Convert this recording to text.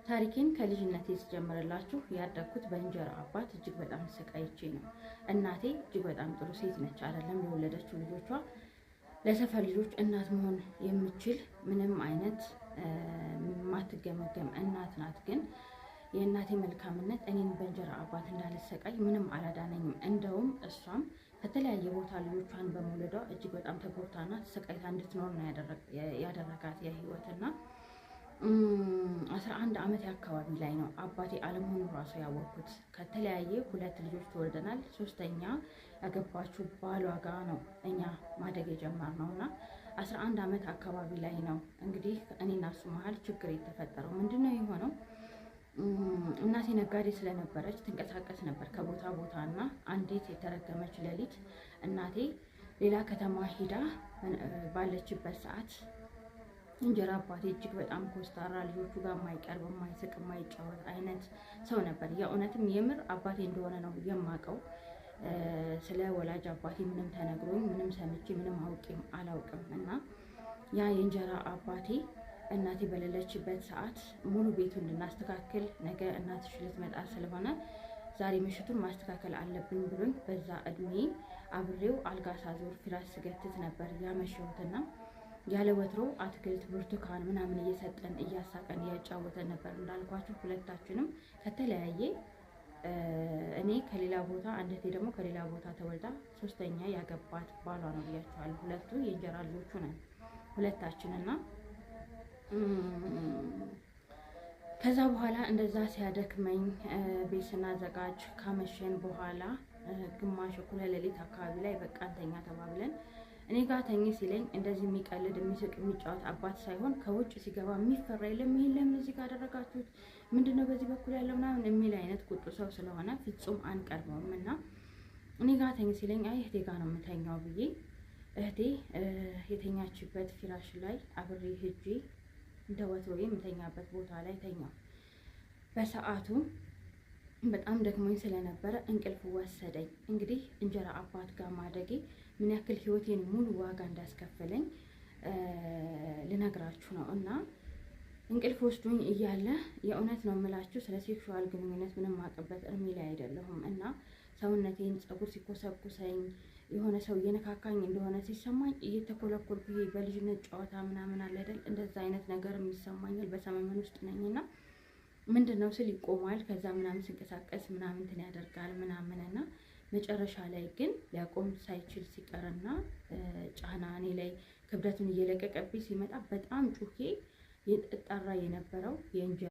ታሪኬን ከልጅነቴ ስጀምርላችሁ ያደግኩት በእንጀራ አባት እጅግ በጣም ተሰቃይቼ ነው። እናቴ እጅግ በጣም ጥሩ ሴት ነች። አይደለም ለወለደችው ልጆቿ ለሰፈር ልጆች እናት መሆን የምችል ምንም አይነት የማትገመገም እናት ናት። ግን የእናቴ መልካምነት እኔን በእንጀራ አባት እንዳልሰቃይ ምንም አላዳነኝም። እንደውም እሷም ከተለያየ ቦታ ልጆቿን በመውለዷ እጅግ በጣም ተጎድታና ተሰቃይታ እንድትኖር ነው ያደረጋት የህይወትና 11 ዓመት አካባቢ ላይ ነው አባቴ አለመሆኑ ራሱ ያወቅኩት። ከተለያየ ሁለት ልጆች ተወልደናል። ሶስተኛ ያገባችው ባሏ ጋ ነው እኛ ማደግ የጀመርነው እና 11 ዓመት አካባቢ ላይ ነው እንግዲህ እኔና እሱ መሀል ችግር የተፈጠረው። ምንድን ነው የሆነው? እናቴ ነጋዴ ስለነበረች ትንቀሳቀስ ነበር ከቦታ ቦታ እና አንዲት የተረገመች ሌሊት እናቴ ሌላ ከተማ ሂዳ ባለችበት ሰዓት እንጀራ አባቴ እጅግ በጣም ኮስታራ፣ ልጆቹ ጋር የማይቀርብ፣ የማይስቅ፣ የማይጫወት አይነት ሰው ነበር። የእውነትም የምር አባቴ እንደሆነ ነው የማውቀው። ስለ ወላጅ አባቴ ምንም ተነግሮኝ ምንም ሰምቼ ምንም አውቄም አላውቅም። እና ያ የእንጀራ አባቴ እናቴ በሌለችበት ሰዓት ሙሉ ቤቱን እንድናስተካክል፣ ነገ እናትሽ ልትመጣ ስለሆነ ዛሬ ምሽቱን ማስተካከል አለብን ብሎኝ በዛ እድሜ አብሬው አልጋ ሳዞር ፍራሽ ስገትት ነበር ያመሸሁትና ያለ ወትሮ አትክልት፣ ብርቱካን ምናምን እየሰጠን እያሳቀን እያጫወተን ነበር። እንዳልኳችሁ ሁለታችንም ከተለያየ፣ እኔ ከሌላ ቦታ፣ አንድ እህቴ ደግሞ ከሌላ ቦታ ተወልዳ ሶስተኛ ያገባት ባሏ ነው ብያችኋለሁ። ሁለቱ የእንጀራ ልጆቹ ነን ሁለታችን። እና ከዛ በኋላ እንደዛ ሲያደክመኝ ቤት ስናዘጋጅ ካመሸን በኋላ ግማሽ እኩለ ሌሊት አካባቢ ላይ በቃ እንተኛ ተባብለን እኔ ጋር ተኝ ሲለኝ እንደዚህ የሚቀልድ፣ የሚስቅ፣ የሚጫወት አባት ሳይሆን ከውጭ ሲገባ የሚፈራ፣ የለም ይሄን ለምን እዚህ ጋር አደረጋችሁት፣ ምንድነው በዚህ በኩል ያለው ምናምን የሚል አይነት ቁጡ ሰው ስለሆነ ፍጹም አንቀርበውም። እና እኔ ጋር ተኝ ሲለኝ አይ እህቴ ጋር ነው የምተኛው ብዬ እህቴ የተኛችበት ፊራሽ ላይ አብሬ ሄጄ እንደ ወትሮ የምተኛበት ቦታ ላይ ተኛው። በሰዓቱ በጣም ደክሞኝ ስለነበረ እንቅልፍ ወሰደኝ። እንግዲህ እንጀራ አባት ጋር ማደጌ ምን ያክል ህይወቴን ሙሉ ዋጋ እንዳስከፈለኝ ልነግራችሁ ነው። እና እንቅልፍ ወስዶኝ እያለ የእውነት ነው የምላችሁ ስለ sexual ግንኙነት ምንም አቅበት እድሜ ላይ አይደለሁም። እና ሰውነቴን ፀጉር ሲኮሰኩሰኝ፣ የሆነ ሰው እየነካካኝ እንደሆነ ሲሰማኝ እየተኮለኮልኩ፣ ይሄ በልጅነት ጨዋታ ምናምን አለ አይደል፣ እንደዛ አይነት ነገር የሚሰማኛል። በሰመመን ውስጥ ነኝና ምንድን ነው ስል ይቆማል። ከዛ ምናምን ስንቀሳቀስ ምናምን እንትን ያደርጋል ምናምን እና መጨረሻ ላይ ግን ሊያቆም ሳይችል ሲቀርና ጫና እኔ ላይ ክብደቱን እየለቀቀብኝ ሲመጣ በጣም ጩሄ የጠጣራ የነበረው የእንጀራ